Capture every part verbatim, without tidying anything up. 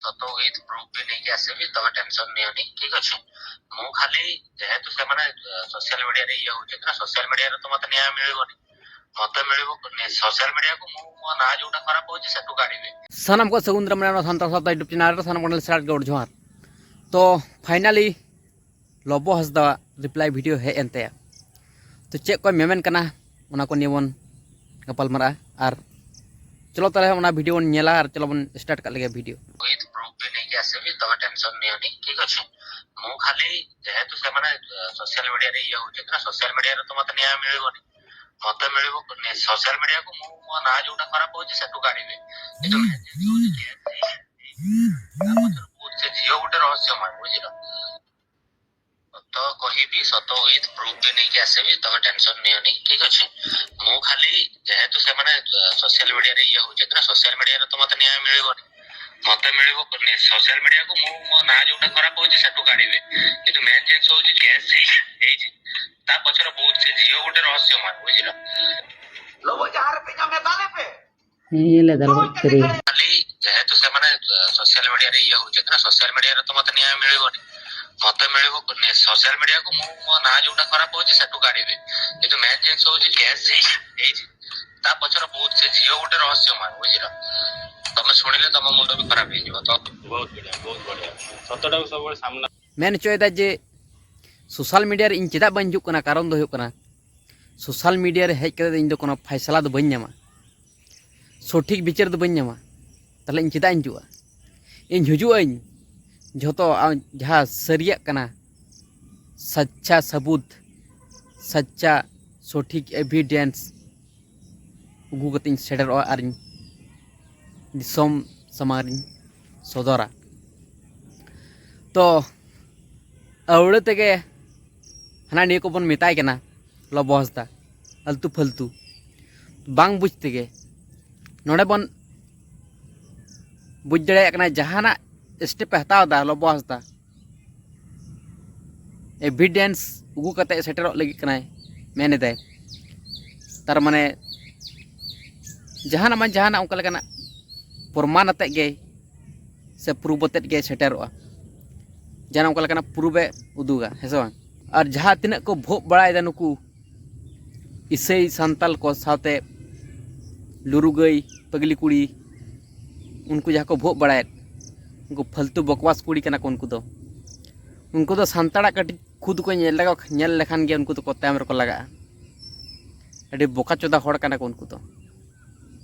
ତୋ with proof ବି ନେଇକି ଆସିବି, ତମେ ଟେନସନ୍ ନିଅନି, ଠିକ୍ ଅଛି? ମୁଁ ଖାଲି, ଯେହେତୁ ସେମାନେ ସୋସିଆଲ ମିଡିଆରେ ଇଏ ହଉଛି ନା, ସୋସିଆଲ ମିଡିଆରେ ତ ମତେ ନ୍ୟାୟ ମିଳିବନି, ମତେ ମିଳିବ। ସୋସିଆଲ ମିଡିଆକୁ ମୁଁ ମୋ ନାଁ ଯୋଉଟା ଖରାପ ହଉଛି ସେଠୁ କାଢିବି। ᱥᱟᱱᱟᱢ ᱠᱚ ᱥᱟᱹᱜᱩᱱ ᱫᱟᱨᱟᱢ ᱢᱮᱱᱟᱜᱼᱟ ᱱᱚᱣᱟ ᱥᱟᱱᱛᱟᱲ ᱥᱟᱶᱛᱟ YouTube ᱪᱮᱱᱮᱞ ᱨᱮ᱾ ᱥᱟᱱᱟᱢ ᱠᱚ ᱥᱟᱨᱦᱟᱣ ᱜᱚᱰ ᱡᱚᱦᱟᱨ᱾ ᱛᱚ ᱯᱷᱟᱭᱱᱟᱞᱤ ᱞᱚᱵᱚ ᱦᱟᱸᱥᱫᱟᱣᱟᱜ ᱨᱤᱯᱞᱟᱭ ᱵᱷᱤᱰᱤᱭᱳ ᱦᱮᱡ ᱮᱱ ᱛᱟᱭᱟ᱾ ᱛᱚ ᱪᱮᱫ ᱠᱚᱭ ᱢᱮᱢᱮᱱ ᱠᱟᱱᱟ, ᱚᱱᱟ ᱠᱚ ᱱᱤᱭᱮ ᱵᱚᱱ ᱜᱟᱯᱟᱞ ᱢᱟᱨᱟᱜᱼᱟ᱾ ᱟᱨ ᱪᱚᱞᱚ ᱛᱟᱦᱚᱞᱮ ᱚᱱᱟ ᱵᱷᱤᱰᱤᱭᱳ ᱵᱚᱱ ᱧᱮᱞᱟ ᱟᱨ ᱪᱚᱞᱚ ᱵᱚᱱ ᱥᱴᱟᱨᱴ ᱠᱟᱜ ᱞᱮᱜᱮ ᱵᱷᱤᱰᱤᱭᱳ᱾ ୱିଥ୍ ପ୍ରୁଫ୍ ବି ନେଇକି ଆସିବି, ତମେ ଟେନସନ୍ ନିଅନି, ଠିକ୍ ଅଛି? ମୁଁ ଖାଲି, ଯେହେତୁ ସେମାନେ ସୋସିଆଲ ମିଡିଆରେ ଇଏ ହଉଛି ନା, ସୋସିଆଲ ମିଡିଆରେ ତ ମତେ ନ୍ୟାୟ ମିଳିବନି, ମତେ ମିଳିବ। ସୋସିଆଲ ମିଡିଆକୁ ମୁଁ ମୋ ନାଁ ଯୋଉଟା ଖରାପ ହଉଛି ସେଠୁ କାଢିବି। କିନ୍ତୁ ମେନ୍ ଜିନିଷ ହଉଛି କେସ୍ ହେଇଛି, ହେଇଛି। ତା ପଛରେ ବହୁତ, ସେ ଝିଅ ଗୋଟେ ରହସ୍ୟମୟ, ବୁଝିଲ? ତ କହିବି, ସତ ୱିଥ୍ ପ୍ରୁଫ୍ ବି ନେଇକି ଆସିବି, ତମେ ଟେନସନ୍ ନିଅନି, ଠିକ୍ ଅଛି? ମୁଁ ଖାଲି, ଯେହେତୁ ସେମାନେ ସୋସିଆଲ ମିଡିଆରେ ଇଏ ହଉଛନ୍ତି ନା, ସୋସିଆଲ ମିଡିଆରେ ତ ମତେ ନ୍ୟାୟ ମିଳିବନି, ମତେ ମିଳିବ। ସୋସିଆଲ ମିଡିଆକୁ ମୁଁ ମୋ ନାଁ ଯୋଉଟା ଖରାପ ହଉଛି ସେଠୁ କାଢିବି। କିନ୍ତୁ ମେନ୍ ଜିନିଷ ହଉଛି କେସ୍ ହେଇଛି, ହେଇଛି। ତା ପଛରେ ବହୁତ, ସେ ଝିଅ ଗୋଟେ ରହସ୍ୟମୟ, ବୁଝିଲ? लोगों के हर पे जमे ताले पे। ᱤᱧ ᱞᱮ ᱫᱟᱞ ᱜᱚᱡ ᱠᱮᱫᱮᱭᱟ᱾ ଖାଲି, ଯେହେତୁ ସେମାନେ ସୋସିଆଲ ମିଡିଆରେ ଇଏ ହଉଛନ୍ତି ନା, ସୋସିଆଲ ମିଡିଆରେ ତ ମତେ ନ୍ୟାୟ ମିଳିବନି, ମତେ ମିଳିବ। ସୋସିଆଲ ମିଡିଆକୁ ମୁଁ ମୋ ନାଁ ଯୋଉଟା ଖରାପ ହଉଛି ସେଠୁ କାଢିବି। କିନ୍ତୁ ମେନ୍ ଜିନିଷ ହଉଛି କେସ୍ ହେଇଛି, ହେଇଛି। ତା ପଛରେ ବହୁତ, ସେ ଝିଅ ଗୋଟେ ରହସ୍ୟମୟ, ବୁଝିଲ? ତମେ ଶୁଣିଲେ ତମ ମୁଣ୍ଡ ବି ଖରାପ ହେଇଯିବ। ତ ବହୁତ ବଢିଆ, ବହୁତ ବଢିଆ। ସତଟାକୁ ସବୁବେଳେ ସାମ୍ନା ᱢᱮᱱ ᱦᱚᱪᱚᱭᱮᱫᱟ ᱡᱮ ᱥᱳᱥᱟᱞ ᱢᱤᱰᱤᱭᱟ ᱨᱮ ᱤᱧ ᱪᱮᱫᱟᱜ ᱵᱟᱹᱧ ᱦᱤᱡᱩᱜ ᱠᱟᱱᱟ, ᱠᱟᱨᱚᱱ ᱫᱚ ᱦᱩᱭᱩᱜ ᱠᱟᱱᱟ ᱥᱳᱥᱟᱞ ᱢᱤᱰᱤᱭᱟ ᱨᱮ ᱦᱮᱡ ᱠᱟᱛᱮ ᱤᱧ ᱫᱚ ᱠᱳᱱᱳ ᱯᱷᱟᱭᱥᱟᱞᱟ ᱫᱚ ᱵᱟᱹᱧ ᱧᱟᱢᱟ, ᱥᱚᱴᱷᱤᱠ ᱵᱤᱪᱟᱹᱨ ᱫᱚ ᱵᱟᱹᱧ ᱧᱟᱢᱟ᱾ ᱛᱟᱦᱞᱮ ᱤᱧ ᱪᱮᱫᱟᱜ ᱤᱧ ᱦᱤᱡᱩᱜᱼᱟ? ᱤᱧ ᱦᱤᱡᱩᱜ ᱟᱹᱧ ᱡᱷᱚᱛᱚ ᱟ-, ᱡᱟᱦᱟᱸ ᱥᱟᱹᱨᱤᱭᱟᱜ ᱠᱟᱱᱟ, ᱥᱟᱪᱪᱟ ᱥᱟᱹᱵᱩᱫ, ᱥᱟᱪᱪᱟ ᱥᱚᱴᱷᱤᱠ ᱮᱵᱷᱤᱰᱮᱱᱥ ᱟᱹᱜᱩ ᱠᱟᱛᱮ ᱤᱧ ᱥᱮᱴᱮᱨᱚᱜᱼᱟ ᱟᱨ ᱤᱧ ᱫᱤᱥᱚᱢ ᱥᱟᱢᱟᱝ ᱨᱤᱧ ᱥᱚᱫᱚᱨᱟ᱾ ᱛᱚ ᱟᱹᱣᱲᱟᱹ ᱛᱮᱜᱮ ᱦᱟᱱᱟ ᱱᱤᱭᱟᱹ ᱠᱚᱵᱚᱱ ᱢᱮᱛᱟᱭ ᱠᱟᱱᱟ ᱞᱚᱵᱚ ᱦᱟᱸᱥᱫᱟ, ᱟᱞᱛᱩ ᱯᱷᱟᱞᱛᱩ᱾ ᱵᱟᱝ ᱵᱩᱡᱽ ᱛᱮᱜᱮ ᱱᱚᱰᱮ ᱵᱚᱱ ᱵᱩᱡᱽ ᱫᱟᱲᱮᱭᱟᱜ ᱠᱟᱱᱟ, ᱡᱟᱦᱟᱱᱟᱜ ᱥᱴᱮᱯ ᱮ ᱦᱟᱛᱟᱣ ᱮᱫᱟ ᱞᱚᱵᱚ ᱦᱟᱸᱥᱫᱟ, ᱮᱵᱷᱤᱰᱮᱱᱥ ᱟᱹᱜᱩ ᱠᱟᱛᱮ ᱥᱮᱴᱮᱨᱚᱜ ᱞᱟᱹᱜᱤᱫ ᱠᱟᱱᱟᱭ, ᱢᱮᱱ ᱮᱫᱟᱭ᱾ ᱛᱟᱨ ᱢᱟᱱᱮ ᱡᱟᱦᱟᱱᱟᱜ ᱢᱟ ᱡᱟᱦᱟᱱᱟᱜ ᱚᱱᱠᱟ ᱞᱮᱠᱟᱱᱟᱜ ᱯᱨᱚᱢᱟᱱ ᱟᱛᱮᱫ ᱜᱮ ᱥᱮ ᱯᱨᱩᱯᱷ ᱟᱛᱮᱫ ᱜᱮ ᱥᱮᱴᱮᱨᱚᱜᱼᱟ᱾ ᱡᱟᱦᱟᱱᱟᱜ ᱚᱱᱠᱟ ᱞᱮᱠᱟᱱᱟᱜ ᱯᱨᱩᱯᱷ ᱮ ᱩᱫᱩᱜᱟ, ᱦᱮᱸ ᱥᱮ ᱵᱟᱝ? ᱟᱨ ᱡᱟᱦᱟᱸ ᱛᱤᱱᱟᱹᱜ ᱠᱚ ᱵᱷᱳᱜ ᱵᱟᱲᱟᱭᱮᱫᱟ ᱱᱩᱠᱩ ᱤᱥᱟᱹᱭ ᱥᱟᱱᱛᱟᱞ ᱠᱚ ᱥᱟᱶᱛᱮ ᱞᱩᱨᱩ ᱜᱟᱹᱭ, ᱯᱟᱹᱜᱽᱞᱤ ᱠᱩᱲᱤ, ᱩᱱᱠᱩ ᱡᱟᱦᱟᱸ ᱠᱚ ᱵᱷᱳᱜ ᱵᱟᱲᱟᱭᱮᱫ, ᱩᱱᱠᱩ ᱯᱷᱟᱞᱛᱩ ᱵᱚᱠᱣᱟᱥ ᱠᱩᱲᱤ ᱠᱟᱱᱟ ᱠᱚ ᱩᱱᱠᱩ ᱫᱚ᱾ ᱩᱱᱠᱩ ᱫᱚ ᱥᱟᱱᱛᱟᱲᱟᱜ ᱠᱟᱹᱴᱤᱡ ᱠᱷᱩᱫ ᱠᱚ ᱧᱮᱞ ᱞᱮᱠᱚ, ᱧᱮᱞ ᱞᱮᱠᱷᱟᱱ ᱜᱮ ᱩᱱᱠᱩ ᱫᱚᱠᱚ ᱛᱟᱭᱚᱢ ᱨᱮᱠᱚ ᱞᱟᱜᱟᱜᱼᱟ᱾ ᱟᱹᱰᱤ ᱵᱚᱠᱟ ᱪᱚᱫᱟ ᱦᱚᱲ ᱠᱟᱱᱟ ᱠᱚ ᱩᱱᱠᱩ ᱫᱚ᱾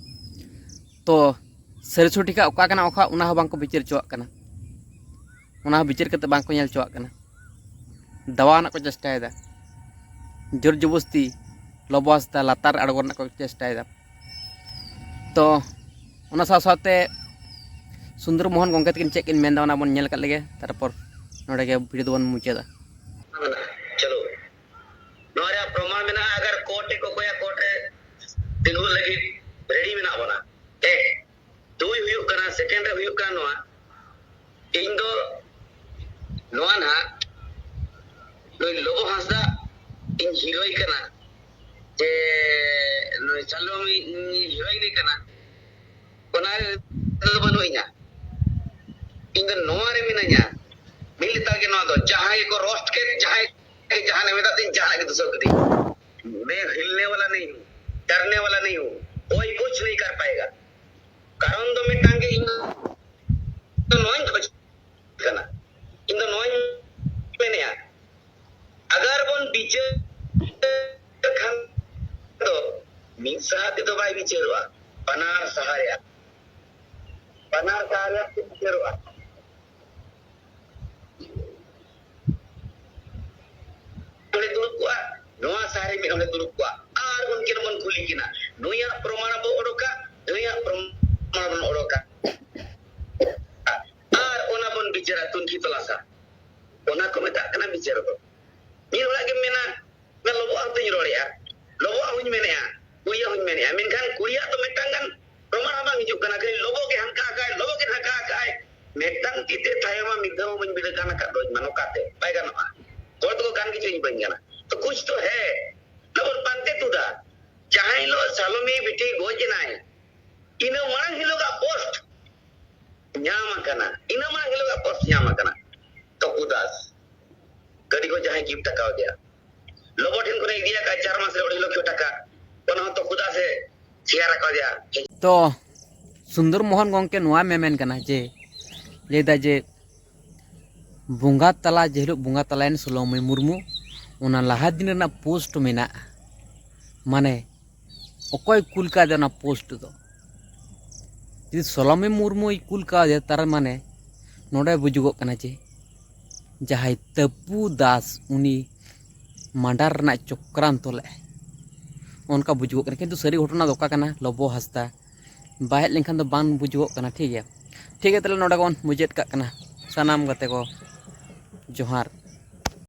ᱛᱚ ᱥᱟᱹᱨᱤ ᱥᱚᱴᱷᱤᱠᱟᱜ ᱚᱠᱟ ᱠᱟᱱᱟ ᱚᱠᱟ, ᱚᱱᱟ ᱦᱚᱸ ᱵᱟᱝᱠᱚ ᱵᱤᱪᱟᱹᱨ ᱦᱚᱪᱚᱣᱟᱜ ᱠᱟᱱᱟ, ᱚᱱᱟ ᱦᱚᱸ ᱵᱤᱪᱟᱹᱨ ᱠᱟᱛᱮ ᱵᱟᱝᱠᱚ ᱧᱮᱞ ᱦᱚᱪᱚᱣᱟᱜ ᱠᱟᱱᱟ᱾ ᱫᱟᱵᱟᱣ ᱨᱮᱱᱟᱜ ᱠᱚ ᱪᱮᱥᱴᱟᱭᱮᱫᱟ, ᱡᱳᱨ ᱡᱚᱵᱚᱥᱛᱤ ᱞᱚᱵᱚ ᱦᱟᱸᱥᱫᱟ ᱞᱟᱛᱟᱨ ᱟᱬᱜᱚ ᱨᱮᱱᱟᱜ ᱠᱚ ᱪᱮᱥᱴᱟᱭᱮᱫᱟ᱾ ᱛᱚ ᱚᱱᱟ ᱥᱟᱶ ᱥᱟᱶᱛᱮ ᱥᱩᱱᱫᱚᱨ ᱢᱳᱦᱚᱱ ᱜᱚᱢᱠᱮ ᱛᱟᱹᱠᱤᱱ ᱪᱮᱫ ᱠᱤᱱ ᱢᱮᱱᱫᱟ, ᱚᱱᱟ ᱵᱚᱱ ᱧᱮᱞ ᱠᱟᱜ ᱞᱮᱜᱮ, ᱛᱟᱨᱯᱚᱨ ᱱᱚᱰᱮ ᱜᱮ ᱵᱷᱤᱰᱤᱭᱳ ᱫᱚᱵᱚᱱ ᱢᱩᱪᱟᱹᱫᱟ᱾ ᱪᱚᱞᱚ, ᱱᱚᱣᱟ ᱨᱮᱭᱟᱜ ᱯᱨᱚᱢᱟᱱ ᱢᱮᱱᱟᱜᱼᱟ᱾ ᱟᱜᱟᱨ ᱠᱳᱨᱴ ᱮ ᱠᱚᱠᱚᱭᱟ, ᱠᱳᱨᱴ ᱨᱮ ᱛᱤᱸᱜᱩ ᱞᱟᱹᱜᱤᱫ ᱨᱮᱰᱤ ᱢᱮᱱᱟᱜ ᱵᱚᱱᱟ᱾ ᱮᱠ᱾ ᱫᱩᱭ ᱦᱩᱭᱩᱜ ᱠᱟᱱᱟ, ᱥᱮᱠᱮᱱᱰ ᱨᱮ ᱦᱩᱭᱩᱜ ᱠᱟᱱᱟ ᱱᱚᱣᱟ, ᱤᱧ ᱫᱚ ᱱᱚᱣᱟ ᱱᱟᱦᱟᱜ ᱱᱩᱭ ᱞᱚᱵᱚ ᱦᱟᱸᱥᱫᱟ ᱤᱧ ᱦᱤᱨᱳᱭ ᱠᱟᱱᱟ, ᱡᱮ ᱱᱩᱭ ᱪᱟᱸᱫᱳ ᱤᱧ ᱦᱤᱨᱳᱭᱤᱱ ᱠᱟᱱᱟ, ᱚᱱᱟ ᱨᱮ ᱫᱚ ᱵᱟᱹᱱᱩᱜ ᱤᱧᱟ᱾ ᱤᱧ ᱫᱚ ᱱᱚᱣᱟ ᱨᱮ ᱢᱤᱱᱟᱹᱧᱟ, ᱢᱤᱫ ᱞᱮᱛᱟᱲ ᱜᱮ ᱱᱚᱣᱟ ᱫᱚ, ᱡᱟᱦᱟᱸᱭ ᱜᱮᱠᱚ ᱨᱳᱥᱴ ᱠᱮᱫ, ᱡᱟᱦᱟᱸᱭ ᱜᱮ ᱡᱟᱦᱟᱱᱟᱜ ᱢᱮᱛᱟᱜ ᱛᱤᱧ, ᱡᱟᱦᱟᱱᱟᱜ ᱜᱮ ᱫᱩᱥᱟᱹᱣ ᱠᱤᱫᱤᱧ, ᱢᱮ ᱦᱤᱞᱱᱮ ᱣᱟᱞᱟ ᱱᱟᱦᱤ ᱦᱩᱸ, ᱰᱟᱨᱱᱮ ᱣᱟᱞᱟ ᱱᱟᱦᱤ ᱦᱩᱸ, ᱠᱳᱭ ᱠᱩᱪᱷ ᱱᱟᱦᱤ ᱠᱟᱨ ᱯᱟᱭᱮᱜᱟ᱾ ᱠᱟᱨᱚᱱ ᱫᱚ ᱢᱤᱫᱴᱟᱝ ᱜᱮ, ᱤᱧ ᱫᱚ ᱱᱚᱣᱟᱧ ᱠᱷᱚᱡ ᱠᱟᱱᱟ, ᱤᱧ ᱫᱚ ᱱᱚᱣᱟᱧ ᱢᱮᱱᱮᱜᱼᱟ, ᱟᱜᱟᱨ ᱵᱚᱱ ᱵᱤᱪᱟᱹᱨ ᱠᱷᱟᱱ ᱫᱚ ᱢᱤᱫ ᱥᱟᱦᱟ ᱛᱮᱫᱚ ᱵᱟᱭ ᱵᱤᱪᱟᱹᱨᱚᱜᱼᱟ, ᱵᱟᱱᱟᱨ ᱥᱟᱦᱟ ᱨᱮᱭᱟᱜ, ᱵᱟᱱᱟᱨ ᱥᱟᱦᱟ ᱨᱮᱭᱟᱜ ᱛᱮ ᱵᱤᱪᱟᱹᱨᱚᱜᱼᱟ᱾ ᱚᱸᱰᱮ ᱫᱩᱲᱩᱵ ᱠᱚᱜᱼᱟ, ᱱᱚᱣᱟ ᱥᱟᱦᱟ ᱨᱮ ᱢᱤᱫ ᱦᱚᱲᱮ ᱫᱩᱲᱩᱵ ᱠᱚᱜᱼᱟ, ᱟᱨ ᱩᱱᱠᱤᱱ ᱵᱚᱱ ᱠᱩᱞᱤ ᱠᱤᱱᱟ, ᱱᱩᱭᱟᱜ ᱯᱨᱚᱢᱟᱬ ᱵᱚ ᱚᱰᱚᱠᱟ, ᱱᱩᱭᱟᱜ ᱯᱨᱚᱢᱟᱬ ᱵᱚᱱ ᱚᱰᱚᱠᱟ, ᱟᱨ ᱚᱱᱟ ᱵᱚᱱ ᱵᱤᱪᱟᱹᱨᱟ ᱛᱩᱱᱠᱷᱤ ᱛᱚᱞᱟᱥᱟ᱾ ᱚᱱᱟ ᱠᱚ ᱢᱮᱛᱟᱜ ᱠᱟᱱᱟ ᱵᱤᱪᱟᱹᱨ ᱫᱚ᱾ ᱢᱤᱫ ᱦᱚᱲᱟᱜ ᱜᱮᱢ ᱢᱮᱱᱟ, ᱞᱚᱵᱚᱣᱟᱜ ᱦᱚᱸᱛᱚᱧ ᱨᱚᱲᱮᱜᱼᱟ, ᱞᱚᱵᱚᱣᱟᱜ ᱦᱚᱸᱧ ᱢᱮᱱᱮᱜᱼᱟ, ᱠᱩᱲᱤᱭᱟᱜ ᱦᱚᱸᱧ ᱢᱮᱱᱮᱜᱼᱟ, ᱢᱮᱱᱠᱷᱟᱱ ᱠᱩᱲᱤᱭᱟᱜ ᱫᱚ ᱢᱤᱫᱴᱟᱝ ᱜᱟᱱ ᱯᱨᱚᱢᱟᱬ ᱦᱚᱸ ᱵᱟᱝ ᱦᱤᱡᱩᱜ ᱠᱟᱱᱟ, ᱠᱷᱟᱹᱞᱤ ᱞᱚᱵᱚ ᱜᱮ ᱦᱟᱱᱠᱟ ᱟᱠᱟᱭ, ᱞᱚᱵᱚ ᱜᱮ ᱱᱟᱠᱟ ᱟᱠᱟᱭ᱾ ᱢᱤᱫᱴᱟᱝ ᱛᱤ ᱛᱮ ᱛᱷᱟᱭᱚ ᱢᱟ ᱢᱤᱫ ᱫᱷᱟᱣ ᱦᱚᱸ ᱵᱟᱹᱧ ᱵᱤᱰᱟᱹ ᱜᱟᱱ ᱟᱠᱟᱫ ᱫᱚᱧ ᱢᱟ, ᱱᱚᱝᱠᱟᱛᱮ ᱵᱟᱭ ᱜᱟᱱᱚᱜᱼᱟ᱾ ᱦᱚᱲ ᱫᱚᱠᱚ ᱜᱟᱱ ᱜᱮᱪᱚ, ᱤᱧ ᱵᱟᱹᱧ ᱜᱟᱱᱟ᱾ ᱛᱚ ᱠᱩᱪ ᱛᱚ ᱦᱮ, ᱞᱚᱵᱚ ᱯᱟᱱᱛᱮ ᱛᱩᱫᱟ᱾ ᱡᱟᱦᱟᱸ ᱦᱤᱞᱳᱜ ᱥᱟᱞᱚᱢᱤ ᱵᱤᱴᱤ ᱜᱚᱡ ᱮᱱᱟᱭ, ᱤᱱᱟᱹ ᱢᱟᱲᱟᱝ ᱦᱤᱞᱳᱜᱟᱜ ᱯᱳᱥᱴ ᱧᱟᱢ ᱟᱠᱟᱱᱟ, ᱤᱱᱟᱹ ᱢᱟᱲᱟᱝ ᱦᱤᱞᱳᱜᱟᱜ ᱯᱳᱥᱴ ᱧᱟᱢ ᱟᱠᱟᱱᱟ᱾ ᱛᱚᱠᱩ ᱫᱟᱥ ᱜᱟᱹᱰᱤ ᱠᱚ ᱡᱟᱦᱟᱸᱭ ᱜᱤᱯᱷᱴ ᱟᱠᱟᱣᱫᱮᱭᱟ, ᱞᱚᱵᱚ ᱴᱷᱮᱱ ᱠᱷᱚᱱᱮ ᱤᱫᱤ ᱟᱠᱟᱫ ᱪᱟᱨ ᱢᱟᱥ ᱨᱮ ᱚᱲᱟᱜ ᱞᱚᱠᱷ ᱴᱟᱠᱟ, ᱚᱱᱟ ᱦᱚᱸ ᱛᱚᱠᱩ ᱫᱟᱥ ᱮ ᱥᱮᱭᱟᱨ ᱟᱠᱟᱣᱫᱮᱭᱟ᱾ ᱛᱚ ᱥᱩᱱᱫᱚᱨ ᱢᱳᱦᱚᱱ ᱜᱚᱢᱠᱮ ᱱᱚᱣᱟ ᱢᱮᱢᱮᱱ ᱠᱟᱱᱟ ᱡᱮ, ᱞᱟᱹᱭᱫᱟ ᱡᱮ ᱵᱚᱸᱜᱟ ᱛᱟᱞᱟ, ᱡᱮ ᱦᱤᱞᱳᱜ ᱵᱚᱸᱜᱟ ᱛᱟᱞᱟᱭᱮᱱ ᱥᱳᱞᱳᱢᱚᱭ ᱢᱩᱨᱢᱩ, ᱚᱱᱟ ᱞᱟᱦᱟ ᱫᱤᱱ ᱨᱮᱱᱟᱜ ᱯᱳᱥᱴ ᱢᱮᱱᱟᱜᱼᱟ, ᱢᱟᱱᱮ ᱚᱠᱚᱭ ᱠᱩᱞ ᱠᱟᱣᱫᱮᱭᱟ ᱚᱱᱟ ᱯᱳᱥᱴ ᱫᱚ? ᱡᱩᱫᱤ ᱥᱳᱞᱳᱢᱚᱭ ᱢᱩᱨᱢᱩᱭ ᱠᱩᱞ ᱠᱟᱣᱫᱮᱭᱟ, ᱛᱟᱨ ᱢᱟᱱᱮ ᱱᱚᱰᱮ ᱵᱩᱡᱩᱜᱚᱜ ᱠᱟᱱᱟ ᱡᱮ ᱡᱟᱦᱟᱸᱭ ᱛᱟᱹᱯᱩ ᱫᱟᱥ ᱩᱱᱤ ᱢᱟᱰᱟᱨ ᱨᱮᱱᱟᱜ ᱪᱚᱠᱨᱟᱱᱛᱚ ᱞᱮᱫᱼᱟᱭ, ᱚᱱᱠᱟ ᱵᱩᱡᱩᱜᱚᱜ ᱠᱟᱱᱟ᱾ ᱠᱤᱱᱛᱩ ᱥᱟᱹᱨᱤ ᱜᱷᱚᱴᱚᱱᱟ ᱫᱚ ᱚᱠᱟ ᱠᱟᱱᱟ? ᱞᱚᱵᱚ ᱦᱟᱸᱥᱫᱟ ᱵᱟᱭ ᱦᱮᱡ ᱞᱮᱱᱠᱷᱟᱱ ᱫᱚ ᱵᱟᱝ ᱵᱩᱡᱩᱜᱚᱜ ᱠᱟᱱᱟ, ᱴᱷᱤᱠ ᱜᱮᱭᱟ᱾ ᱴᱷᱤᱠ ᱜᱮᱭᱟ, ᱛᱟᱦᱞᱮ ᱱᱚᱰᱮ ᱜᱮᱵᱚᱱ ᱢᱩᱪᱟᱹᱫ ᱠᱟᱜ ᱠᱟᱱᱟ᱾ ᱥᱟᱱᱟᱢ ᱜᱟᱛᱮ ᱠᱚ ᱡᱚᱦᱟᱨ᱾